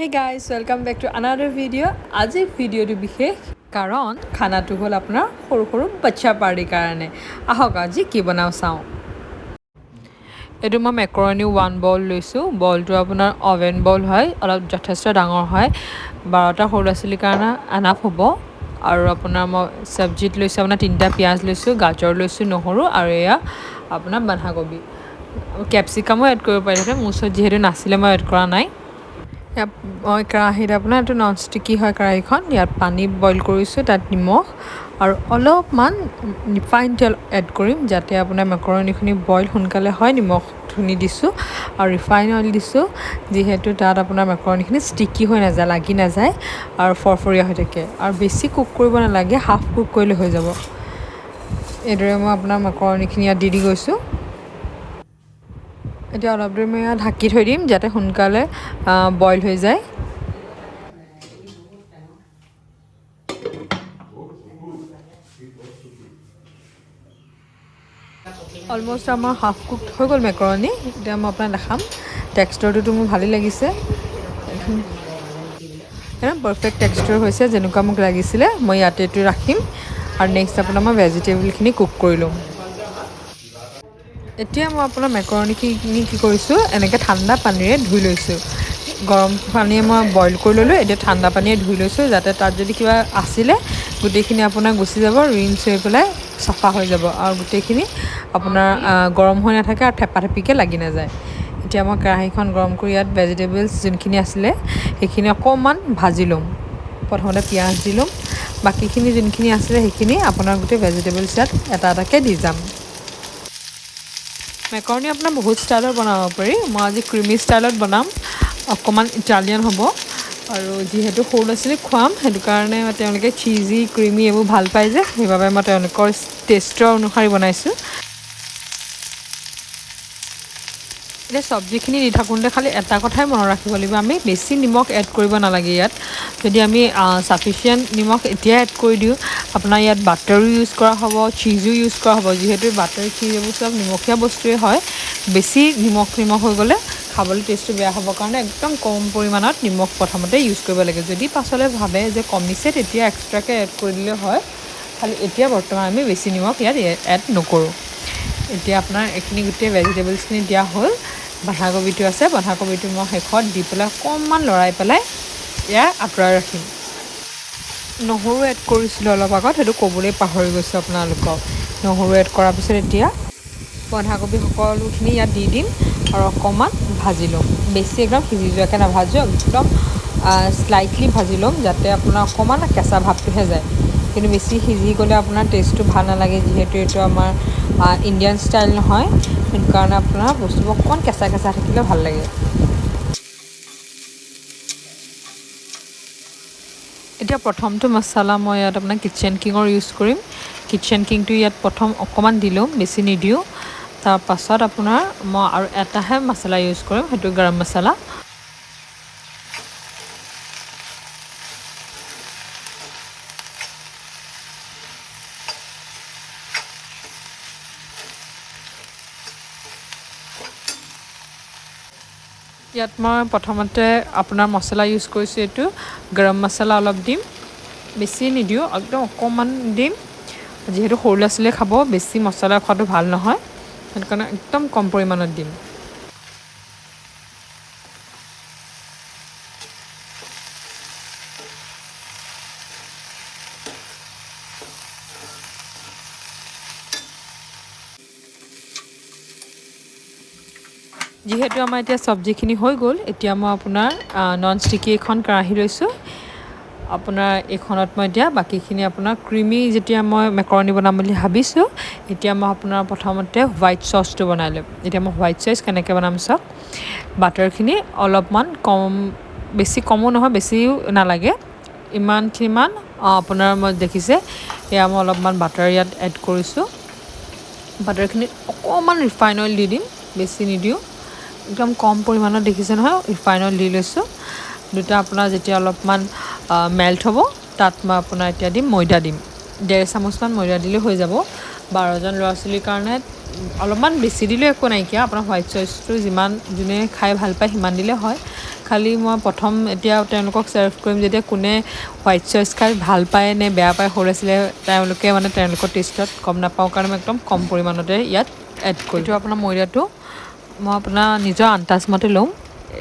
Hey guys, welcome back to another video. আজিৰ ভিডিঅ'টো বিশেষ কাৰণ খানাটো হ'ল আপোনাৰ সৰু সৰু বাচ্চা পাৰ্টিৰ কাৰণে। আহক আজি কি বনাওঁ চাওঁ। এইটো মই মেকৰণি 1 বল লৈছোঁ। বলটো আপোনাৰ অভেন বল হয়, অলপ যথেষ্ট ডাঙৰ হয়। 12টা সৰু ল'ৰা ছোৱালীৰ কাৰণে এনাফ হ'ব। আৰু আপোনাৰ মই চব্জিত লৈছোঁ, আপোনাৰ 3টা পিঁয়াজ লৈছোঁ, গাজৰ লৈছোঁ, নহৰু আৰু এয়া আপোনাৰ বন্ধাকবি। কেপচিকামো এড কৰিব পাৰিলে, মোৰ ওচৰত যিহেতু নাছিলে মই এড কৰা নাই। ইয়াত মই কেৰাহীত আপোনাৰ এইটো নন ষ্টিকি হয় কেৰাহীখন, ইয়াত পানী বইল কৰিছোঁ, তাত নিমখ আৰু অলপমান ৰিফাইন তেল এড কৰিম যাতে আপোনাৰ মেকৰণিখিনি বইল সোনকালে হয়। নিমখখিনি দিছোঁ আৰু ৰিফাইন অইল দিছোঁ, যিহেতু তাত আপোনাৰ মেকৰণিখিনি ষ্টিকি হৈ নাযায়, লাগি নাযায় আৰু ফৰফৰীয়া হৈ থাকে। আৰু বেছি কুক কৰিব নালাগে, হাফ কুক কৰিলে হৈ যাব। এইদৰে মই আপোনাৰ মেকৰণিখিনি ইয়াত দি দি গৈছোঁ। এতিয়া অলপ দেৰি মই ইয়াত ঢাকি থৈ দিম যাতে সোনকালে বইল হৈ যায়। অলমষ্ট আমাৰ হাফ কুক হৈ গ'ল মেকৰণি। এতিয়া মই আপোনাক দেখাম টেক্সচাৰটোতো মোৰ ভালেই লাগিছে, একদম পাৰফেক্ট টেক্সচাৰ হৈছে যেনেকুৱা মোক লাগিছিলে। মই ইয়াতে এইটো ৰাখিম আৰু নেক্সট আপোনাৰ মই ভেজিটেবলখিনি কুক কৰি ল'ম। এতিয়া মই আপোনাৰ মেকৰণিখিনি কি কৰিছোঁ, এনেকৈ ঠাণ্ডা পানীৰে ধুই লৈছোঁ। গৰম পানীয়ে মই বইল কৰি ল'লোঁ, এতিয়া ঠাণ্ডা পানীয়ে ধুই লৈছোঁ যাতে তাত যদি কিবা আছিলে গোটেইখিনি আপোনাৰ গুচি যাব, ৰিঞ্চ হৈ পেলাই চাফা হৈ যাব আৰু গোটেইখিনি আপোনাৰ গৰম হৈ নাথাকে আৰু থেপা থেপিকৈ লাগি নাযায়। এতিয়া মই কেৰাহীখন গৰম কৰি ইয়াত ভেজিটেবলছ যোনখিনি আছিলে সেইখিনি অকণমান ভাজি ল'ম। প্ৰথমতে পিঁয়াজ দি ল'ম, বাকীখিনি যোনখিনি আছিলে সেইখিনি আপোনাৰ গোটেই ভেজিটেবলছ ইয়াত এটা এটাকৈ দি যাম। মেকৰণি আপোনাৰ বহুত ষ্টাইলত বনাব পাৰি, মই আজি ক্ৰিমি ষ্টাইলত বনাম, অকণমান ইটালিয়ান হ'ব। আৰু যিহেতু সৰু ল'ৰা ছোৱালীক খুৱাম সেইটো কাৰণে তেওঁলোকে চীজি ক্ৰিমি এইবোৰ ভাল পায় যে, সেইবাবে মই তেওঁলোকৰ টেষ্টৰ অনুসৰি বনাইছোঁ। এতিয়া চব্জিখিনি দি থাকোঁতে খালি এটা কথাই মনত ৰাখিব লাগিব, আমি বেছি নিমখ এড কৰিব নালাগে ইয়াত। যদি আমি চাফিচিয়েণ্ট নিমখ এতিয়াই এড কৰি দিওঁ, আপোনাৰ ইয়াত বাটাৰো ইউজ কৰা হ'ব, চীজো ইউজ কৰা হ'ব। যিহেতু বাটাৰ চীজ এইবোৰ চব নিমখীয়া বস্তুৱেই হয়, বেছি নিমখ নিমখ হৈ গ'লে খাবলৈ টেষ্টটো বেয়া হ'বৰ কাৰণে একদম কম পৰিমাণত নিমখ প্ৰথমতে ইউজ কৰিব লাগে। যদি পাছলৈ ভাবে যে কমিছে তেতিয়া এক্সট্ৰাকৈ এড কৰি দিলেও হয়, খালি এতিয়া বৰ্তমান আমি বেছি নিমখ ইয়াত এড নকৰোঁ। এতিয়া আপোনাৰ এইখিনি গোটেই ভেজিটেবলছখিনি দিয়া হ'ল। বন্ধাকবিটো আছে, বন্ধাকবিটো মই শেষত দি পেলাই অকণমান লৰাই পেলাই ইয়াক আঁতৰাই ৰাখিম। নহৰু এড কৰিছিলোঁ অলপ আগত, সেইটো ক'বলৈ পাহৰি গৈছোঁ আপোনালোকক। নহৰু এড কৰাৰ পিছত এতিয়া বন্ধাকবি সকলোখিনি ইয়াত দি দিম আৰু অকণমান ভাজি ল'ম। বেছি একদম সিজি যোৱাকৈ নাভাজোঁ, একদম শ্লাইটলি ভাজি ল'ম যাতে আপোনাৰ অকণমান কেঁচা ভাৱটোহে যায়। কিন্তু বেছি সিজি গ'লে আপোনাৰ টেষ্টটো ভাল নালাগে, যিহেতু এইটো আমাৰ ইণ্ডিয়ান ষ্টাইল নহয়, সেইটো কাৰণে আপোনাৰ বস্তুবোৰ অকণমান কেঁচা কেঁচা থাকিলে ভাল লাগে। এতিয়া প্ৰথমটো মছলা মই ইয়াত আপোনাৰ কিটচেন কিঙৰ ইউজ কৰিম। কিটচেন কিংটো ইয়াত প্ৰথম অকণমান দি ল'ম, বেছি নিদিওঁ। তাৰপাছত আপোনাৰ মই আৰু এটাহে মছলা ইউজ কৰিম, সেইটো গৰম মছলা। ইয়াত মই প্ৰথমতে আপোনাৰ মছলা ইউজ কৰিছোঁ, এইটো গৰম মছলা অলপ দিম, বেছি নিদিওঁ, একদম অকণমান দিম। যিহেতু সৰু ল'ৰা ছোৱালীয়ে খাব, বেছি মছলা খোৱাটো ভাল নহয়, সেইটো কাৰণে একদম কম পৰিমাণত দিম। যিহেতু আমাৰ এতিয়া চব্জিখিনি হৈ গ'ল, এতিয়া মই আপোনাৰ নন ষ্টিকি এখন কেৰাহী লৈছোঁ। আপোনাৰ এইখনত মই এতিয়া বাকীখিনি আপোনাৰ ক্ৰিমি যেতিয়া মই মেকৰণি বনাম বুলি ভাবিছোঁ, এতিয়া মই আপোনাৰ প্ৰথমতে হোৱাইট চচটো বনাই ল'ম। এতিয়া মই হোৱাইট চচ কেনেকৈ বনাম চাওক। বাটাৰখিনি অলপমান কম, বেছি কমো নহয় বেছিও নালাগে, ইমানখিনিমান আপোনাৰ মই দেখিছে এয়া মই অলপমান বাটাৰ ইয়াত এড কৰিছোঁ। বাটাৰখিনিত অকণমান ৰিফাইন অইল দি দিম, বেছি নিদিওঁ, একদম কম পৰিমাণত। দেখিছে নহয়, ৰিফাইন অইল দি লৈছোঁ। দুটা আপোনাৰ যেতিয়া অলপমান মেল্ট হ'ব, তাত মই আপোনাৰ এতিয়া দিম ময়দা দিম, 1.5 চামুচমান ময়দা দিলে হৈ যাব। 12জন ল'ৰা ছোৱালীৰ কাৰণে অলপমান বেছি দিলেও একো নাইকিয়া, আপোনাৰ হোৱাইট চচটো যিমান যোনে খাই ভাল পায় সিমান দিলে হয়। খালি মই প্ৰথম এতিয়া তেওঁলোকক ছাৰ্ভ কৰিম যেতিয়া কোনে হোৱাইট চচ খাই ভাল পায় নে বেয়া পায় সৰু আছিলে তেওঁলোকে মানে তেওঁলোকৰ টেষ্টত গম নাপাওঁ কাৰণে মই একদম কম পৰিমাণতে ইয়াত এড কৰিম। এইটো আপোনাৰ ময়দাটো মই আপোনাৰ নিজৰ আন্দাজ মতে ল'ম।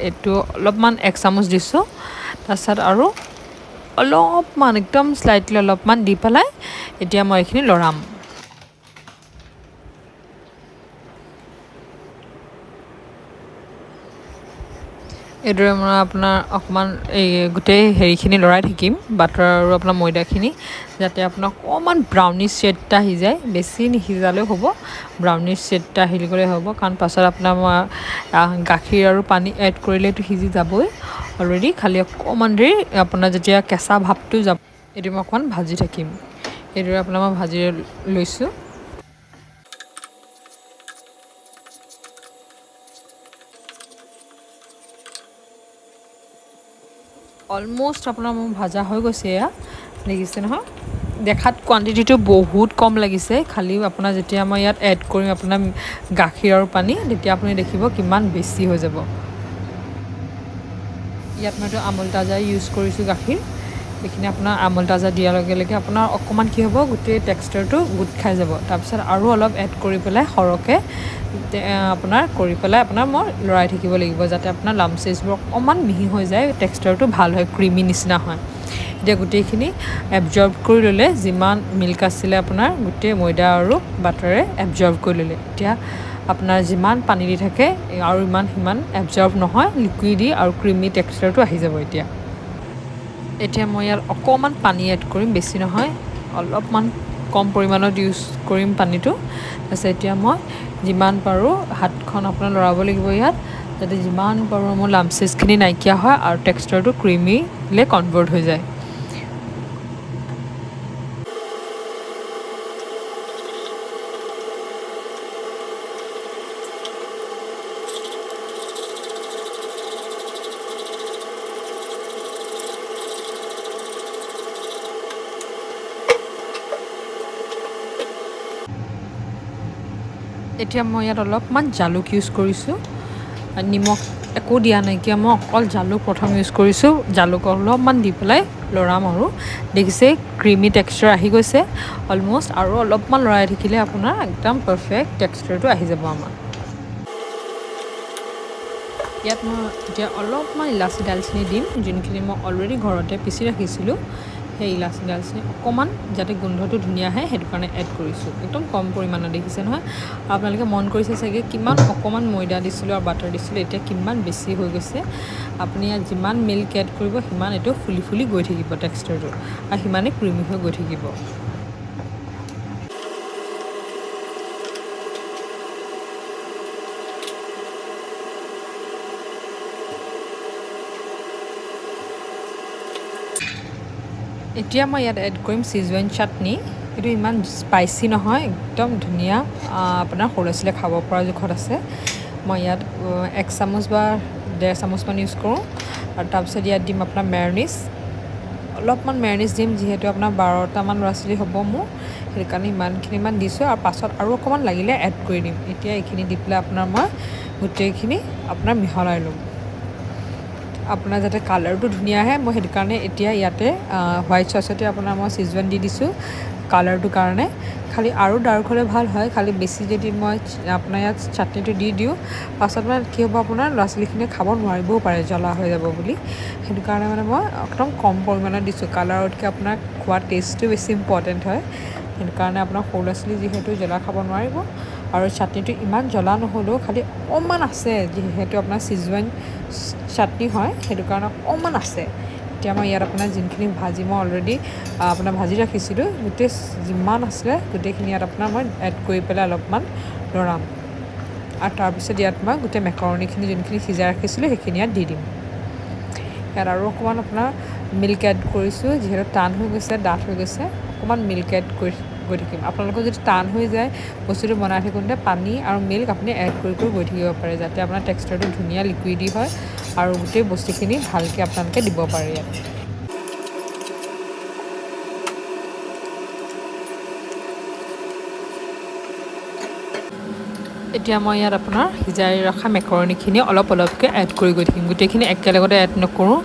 এইটো অলপমান 1 চামুচ দিছোঁ, তাৰপিছত আৰু অলপমান একদম স্লাইটলি অলপমান দি পেলাই এতিয়া মই এইখিনি লৰাম। এইদৰে মই আপোনাৰ অকণমান এই গোটেই হেৰিখিনি লৰাই থাকিম, বাটাৰ আৰু আপোনাৰ ময়দাখিনি, যাতে আপোনাৰ অকণমান ব্ৰাউনিছ শ্বেড এটা আহি যায়। বেছি নিসিজালেও হ'ব, ব্ৰাউনিছ শ্বেড এটা আহি গ'লে হ'ব, কাৰণ পাছত আপোনাৰ মই গাখীৰ আৰু পানী এড কৰিলেতো সিজি যাবই অলৰেডি। খালি অকণমান দেৰি আপোনাৰ যেতিয়া কেঁচা ভাৱটো যাব, এইটো মই অকণমান ভাজি থাকিম। এইদৰে আপোনাৰ মই ভাজি লৈছোঁ। অলম'ষ্ট আপোনাৰ মোৰ ভাজা হৈ গৈছে। এয়া দেখিছে নহয়, দেখাত কোৱাণ্টিটিটো বহুত কম লাগিছে, খালি আপোনাৰ যেতিয়া মই ইয়াত এড কৰিম আপোনাৰ গাখীৰ আৰু পানী, তেতিয়া আপুনি দেখিব কিমান বেছি হৈ যাব। ইয়াত মইতো আমুল তাজা ইউজ কৰিছোঁ গাখীৰ। এইখিনি আপোনাৰ আমুল তাজা দিয়াৰ লগে লগে আপোনাৰ অকণমান কি হ'ব, গোটেই টেক্সচাৰটো গোট খাই যাব। তাৰপিছত আৰু অলপ এড কৰি পেলাই সৰহকৈ আপোনাৰ কৰি পেলাই আপোনাৰ মই লৰাই থাকিব লাগিব, যাতে আপোনাৰ লামচেছবোৰ অকণমান মিহি হৈ যায়, টেক্সচাৰটো ভাল হয়, ক্ৰিমি নিচিনা হয়। এতিয়া গোটেইখিনি এবজৰ্ব কৰি ল'লে, যিমান মিল্ক আছিলে আপোনাৰ গোটেই ময়দা আৰু বাটাৰে এবজৰ্ব কৰি ল'লে। এতিয়া আপোনাৰ যিমান পানী দি থাকে আৰু ইমান সিমান এবজৰ্ব নহয়, লিকুইডি আৰু ক্ৰিমি টেক্সচাৰটো আহি যাব। এতিয়া মই ইয়াত অকণমান পানী এড কৰিম, বেছি নহয়, অলপমান কম পৰিমাণত ইউজ কৰিম পানীটো। তাৰপিছত এতিয়া মই যিমান পাৰোঁ হাতখন আপোনাৰ লৰাব লাগিব ইয়াত, যাতে যিমান পাৰোঁ মোৰ লামচেছখিনি নাইকিয়া হয় আৰু টেক্সচাৰটো ক্ৰিমিলৈ কনভাৰ্ট হৈ যায়। এতিয়া মই ইয়াত অলপমান জালুক ইউজ কৰিছোঁ, নিমখ একো দিয়া নাইকিয়া, মই অকল জালুক প্ৰথম ইউজ কৰিছোঁ। জালুক অলপমান দি পেলাই লৰাম আৰু দেখিছে ক্ৰিমি টেক্সচাৰ আহি গৈছে অলম'ষ্ট। আৰু অলপমান লৰাই থাকিলে আপোনাৰ একদম পাৰফেক্ট টেক্সচাৰটো আহি যাব আমাৰ। ইয়াত মই এতিয়া অলপমান ইলাচি দালচেনি দিম, যোনখিনি মই অলৰেডি ঘৰতে পিচি ৰাখিছিলোঁ। সেই ইলাচি দালচেনি অকণমান যাতে গোন্ধটো ধুনীয়া আহে সেইটো কাৰণে এড কৰিছোঁ, একদম কম পৰিমাণত। দেখিছে নহয়, আপোনালোকে মন কৰিছে চাগে কিমান অকণমান ময়দা দিছিলোঁ আৰু বাটাৰ দিছিলোঁ, এতিয়া কিমান বেছি হৈ গৈছে। আপুনি ইয়াত যিমান মিল্ক এড কৰিব সিমান এইটো ফুলি ফুলি গৈ থাকিব টেক্সচাৰটো, আৰু সিমানেই ক্ৰিমি হৈ গৈ থাকিব। এতিয়া মই ইয়াত এড কৰিম চিজৱান চাটনি। এইটো ইমান স্পাইচি নহয়, একদম ধুনীয়া আপোনাৰ সৰু ল'ৰা ছোৱালীয়ে খাব পৰা জোখত আছে। মই ইয়াত 1 চামুচ বা 1.5 চামুচমান ইউজ কৰোঁ। আৰু তাৰপিছত ইয়াত দিম আপোনাৰ মেয়নিজ, অলপমান মেয়নিজ দিম, যিহেতু আপোনাৰ 12টামান ল'ৰা ছোৱালী হ'ব মোৰ, সেইকাৰণে ইমানখিনিমান দিছোঁ। আৰু পাছত আৰু অকণমান লাগিলে এড কৰি দিম। এতিয়া এইখিনি দি পেলাই আপোনাৰ মই গোটেইখিনি আপোনাৰ মিহলাই ল'ম, আপোনাৰ যাতে কালাৰটো ধুনীয়া আহে। মই সেইটো কাৰণে এতিয়া ইয়াতে হোৱাইট চচতে আপোনাৰ মই চিজৱান দি দিছোঁ কালাৰটোৰ কাৰণে। খালি আৰু ডাৰ্ক হ'লে ভাল হয়, খালি বেছি যদি মই আপোনাৰ ইয়াত চাটনিটো দি দিওঁ, পাছত মানে কি হ'ব আপোনাৰ ল'ৰা ছোৱালীখিনিয়ে খাব নোৱাৰিবও পাৰে, জ্বলা হৈ যাব বুলি। সেইটো কাৰণে মানে মই একদম কম পৰিমাণত দিছোঁ। কালাৰতকৈ আপোনাৰ খোৱা টেষ্টটো বেছি ইম্পৰ্টেণ্ট হয়, সেইটো কাৰণে আপোনাৰ সৰু ল'ৰা ছোৱালী যিহেতু জ্বলা খাব নোৱাৰিব। আৰু চাটনিটো ইমান জ্বলা নহ'লেও খালি অকণমান আছে, যিহেতু আপোনাৰ চিজৱান চাটনি হয়, সেইটো কাৰণে অকণমান আছে। এতিয়া মই ইয়াত আপোনাৰ যোনখিনি ভাজি মই অলৰেডি আপোনাৰ ভাজি ৰাখিছিলোঁ, গোটেই যিমান আছিলে গোটেইখিনি ইয়াত আপোনাৰ মই এড কৰি পেলাই অলপমান লৰাম। আৰু তাৰপিছত ইয়াত মই গোটেই মেকৰণিখিনি যোনখিনি সিজাই ৰাখিছিলোঁ সেইখিনি ইয়াত দি দিম। ইয়াত আৰু অকণমান আপোনাৰ মিল্ক এড কৰিছোঁ, যিহেতু টান হৈ গৈছে, ডাঠ হৈ গৈছে, অকণমান মিল্ক এড কৰি গৈ থাকিম। আপোনালোকৰ যদি টান হৈ যায় বস্তুটো বনাই থাকোঁতে পানী আৰু মিল্ক আপুনি এড কৰি কৰি গৈ থাকিব পাৰে, যাতে আপোনাৰ টেক্সচাৰটো ধুনীয়া লিকুইডি হয় আৰু গোটেই বস্তুখিনি ভালকৈ আপোনালোকে দিব পাৰে ইয়াত। এতিয়া মই ইয়াত আপোনাৰ সিজাই ৰখা মেকৰণীখিনি অলপ অলপকৈ এড কৰি গৈ থাকিম। গোটেইখিনি একেলগতে এড নকৰোঁ,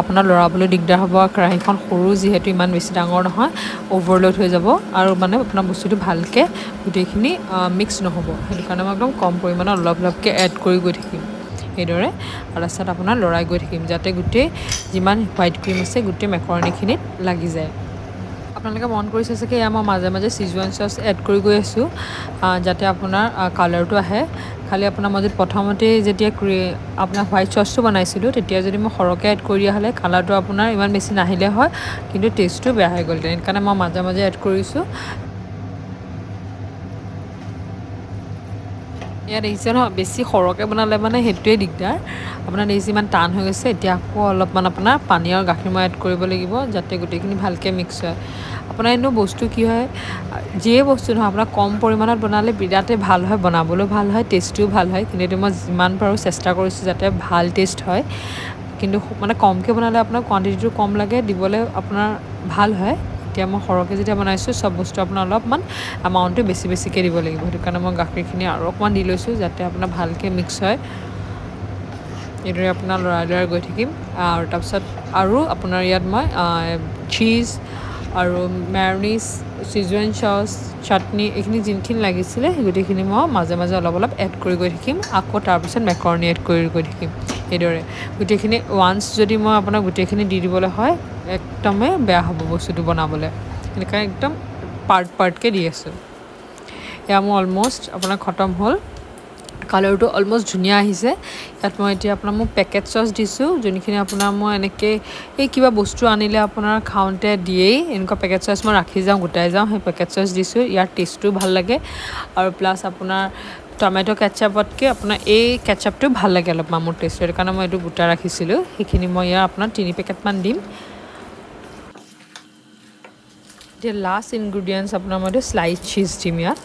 আপোনাৰ লৰাবলৈ দিগদাৰ হ'ব। কেৰাহীখন সৰু যিহেতু, ইমান বেছি ডাঙৰ নহয়, অ'ভাৰলোড হৈ যাব আৰু মানে আপোনাৰ বস্তুটো ভালকৈ গোটেইখিনি মিক্স নহ'ব। সেইটো কাৰণে মই একদম কম পৰিমাণত অলপ অলপকৈ এড কৰি গৈ থাকিম এইদৰে। আৰু তাৰপিছত আপোনাৰ লৰাই গৈ থাকিম যাতে গোটেই যিমান হোৱাইট ক্ৰীম আছে গোটেই মেকৰণীখিনিত লাগি যায়। আপোনালোকে মন কৰিছে চাগে, এয়া মই মাজে মাজে চিজৱান চচ এড কৰি গৈ আছোঁ যাতে আপোনাৰ কালাৰটো আহে। খালি আপোনাৰ মই যদি প্ৰথমতেই যেতিয়া আপোনাৰ হোৱাইট চচটো বনাইছিলোঁ, তেতিয়া যদি মই সৰহকৈ এড কৰি দিয়া হ'লে কালাৰটো আপোনাৰ ইমান বেছি নাহিলে হয়, কিন্তু টেষ্টটো বেয়া হৈ গ'লহেঁতেন। সেইকাৰণে মই মাজে মাজে এড কৰিছোঁ। ইয়াত দেখিছে নহয়, বেছি সৰহকৈ বনালে মানে সেইটোৱে দিগদাৰ। আপোনাৰ দেখিছে ইমান টান হৈ গৈছে। এতিয়া আকৌ অলপমান আপোনাৰ পানী আৰু গাখীৰ মই এড কৰিব লাগিব যাতে গোটেইখিনি ভালকৈ মিক্স হয়। আপোনাৰ এনেও বস্তু কি হয়, যিয়ে বস্তু নহয়, আপোনাৰ কম পৰিমাণত বনালে বিৰাটেই ভাল হয়, বনাবলৈও ভাল হয়, টেষ্টটোও ভাল হয়। কিন্তু এইটো মই যিমান পাৰোঁ চেষ্টা কৰিছোঁ যাতে ভাল টেষ্ট হয়। কিন্তু মানে কমকৈ বনালে আপোনাৰ কোৱাণ্টিটিটো কম লাগে, দিবলৈ আপোনাৰ ভাল হয়। এতিয়া মই সৰহকৈ যেতিয়া বনাইছোঁ, চব বস্তু আপোনাৰ অলপমান এমাউণ্টটো বেছি বেছিকৈ দিব লাগিব। সেইটো কাৰণে মই গাখীৰখিনি আৰু অকণমান দি লৈছোঁ যাতে আপোনাৰ ভালকৈ মিক্স হয়। এইদৰে আপোনাৰ লৰাই লৰাই গৈ থাকিম। আৰু তাৰপিছত আৰু আপোনাৰ ইয়াত মই চীজ আৰু মেয়নিজ, চিজৱান চচ, চাটনি এইখিনি যোনখিনি লাগিছিলে সেই গোটেইখিনি মই মাজে মাজে অলপ অলপ এড কৰি গৈ থাকিম। আকৌ তাৰপিছত মেকৰণি এড কৰি গৈ থাকিম এইদৰে গোটেইখিনি। ওৱান্স যদি মই আপোনাৰ গোটেইখিনি দি দিবলৈ হয়, একদমেই বেয়া হ'ব বস্তুটো বনাবলৈ। সেইকাৰণে একদম পাৰ্ট পাৰ্টকৈ দি আছোঁ। এয়া মোৰ অলম'ষ্ট আপোনাৰ খতম হ'ল। কালাৰটো অলম'ষ্ট ধুনীয়া আহিছে। ইয়াত মই এতিয়া আপোনাৰ মোৰ পেকেট চচ দিছোঁ, যোনখিনি আপোনাৰ মই এনেকৈ এই কিবা বস্তু আনিলে আপোনাৰ খাওঁতে দিয়েই, এনেকুৱা পেকেট চচ মই ৰাখি যাওঁ, গোটাই যাওঁ, সেই পেকেট চচ দিছোঁ। ইয়াৰ টেষ্টটোও ভাল লাগে আৰু প্লাছ আপোনাৰ টমেট' কেটচাপতকৈ আপোনাৰ এই কেটচাপটো ভাল লাগে অলপমান মোৰ টেষ্টটো, সেইটো কাৰণে মই এইটো গোটাই ৰাখিছিলোঁ। সেইখিনি মই ইয়াৰ আপোনাৰ 3 পেকেটমান দিম। এতিয়া লাষ্ট ইনগ্ৰিডিয়েণ্টছ আপোনাৰ মই এইটো শ্লাইচ চীজ দিম ইয়াত।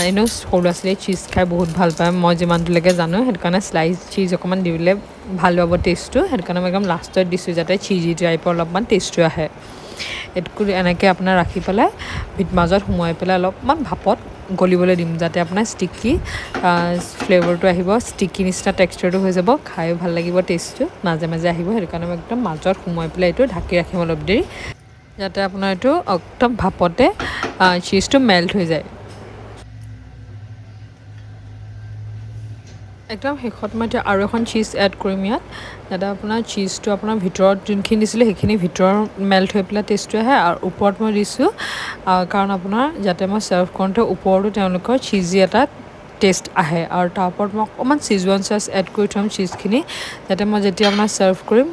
এনেও সৰু ল'ৰা ছোৱালীয়ে চীজ খাই বহুত ভাল পায়, মই যিমানটোলৈকে জানো। সেইটো কাৰণে শ্লাইচ চীজ অকণমান দিলে ভাল পাব টেষ্টটো। সেইটো কাৰণে মই একদম লাষ্টত দিছোঁ যাতে চীজি টাইপৰ অলপমান টেষ্টটো আহে। এইটো এনেকৈ আপোনাৰ ৰাখি পেলাই মাজত সোমোৱাই পেলাই অলপমান ভাপত গলিবলৈ দিম যাতে আপোনাৰ ষ্টিকি ফ্লেভাৰটো আহিব, ষ্টিকি নিচিনা টেক্সচাৰটো হৈ যাব, খায়ো ভাল লাগিব, টেষ্টটো মাজে মাজে আহিব। সেইটো কাৰণে মই একদম মাজত সোমোৱাই পেলাই এইটো ঢাকি ৰাখিম অলপ দেৰি যাতে আপোনাৰ এইটো একদম ভাপতে চীজটো মেল্ট হৈ যায়। একদম শেষত মই এতিয়া আৰু এখন চীজ এড কৰিম ইয়াত যাতে আপোনাৰ চীজটো আপোনাৰ ভিতৰত যোনখিনি দিছিলোঁ সেইখিনি ভিতৰত মেল্ট হৈ পেলাই টেষ্টটো আহে। আৰু ওপৰত মই দিছোঁ কাৰণ আপোনাৰ যাতে মই ছাৰ্ভ কৰোঁতে ওপৰতো তেওঁলোকৰ চীজি এটা টেষ্ট আহে। আৰু তাৰ ওপৰত মই অকণমান চিজৱান চচ এড কৰি থ'ম চীজখিনি যাতে মই যেতিয়া আপোনাৰ ছাৰ্ভ কৰিম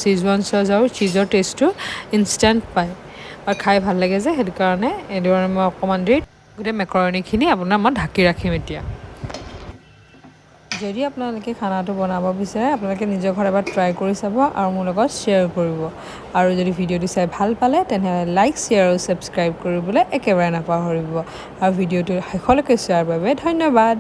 চিজৱান চচ আৰু চীজৰ টেষ্টটো ইনষ্টেণ্ট পায় আৰু খাই ভাল লাগে যে, সেইটো কাৰণে এইদৰে মই অকণমান দেৰি গোটেই মেকৰণীখিনি আপোনাৰ মই ঢাকি ৰাখিম। এতিয়া যদি আপোনালোকে খানাটো বনাব বিচাৰে, আপোনালোকে নিজৰ ঘৰত এবাৰ ট্ৰাই কৰি চাব আৰু মোৰ লগত শ্বেয়াৰ কৰিব। আৰু যদি ভিডিঅ'টো চাই ভাল পালে তেনেহ'লে লাইক, শ্বেয়াৰ আৰু ছাবস্ক্ৰাইব কৰিবলৈ একেবাৰে নাপাহৰিব। আৰু ভিডিঅ'টো শেষলৈকে চোৱাৰ বাবে ধন্যবাদ।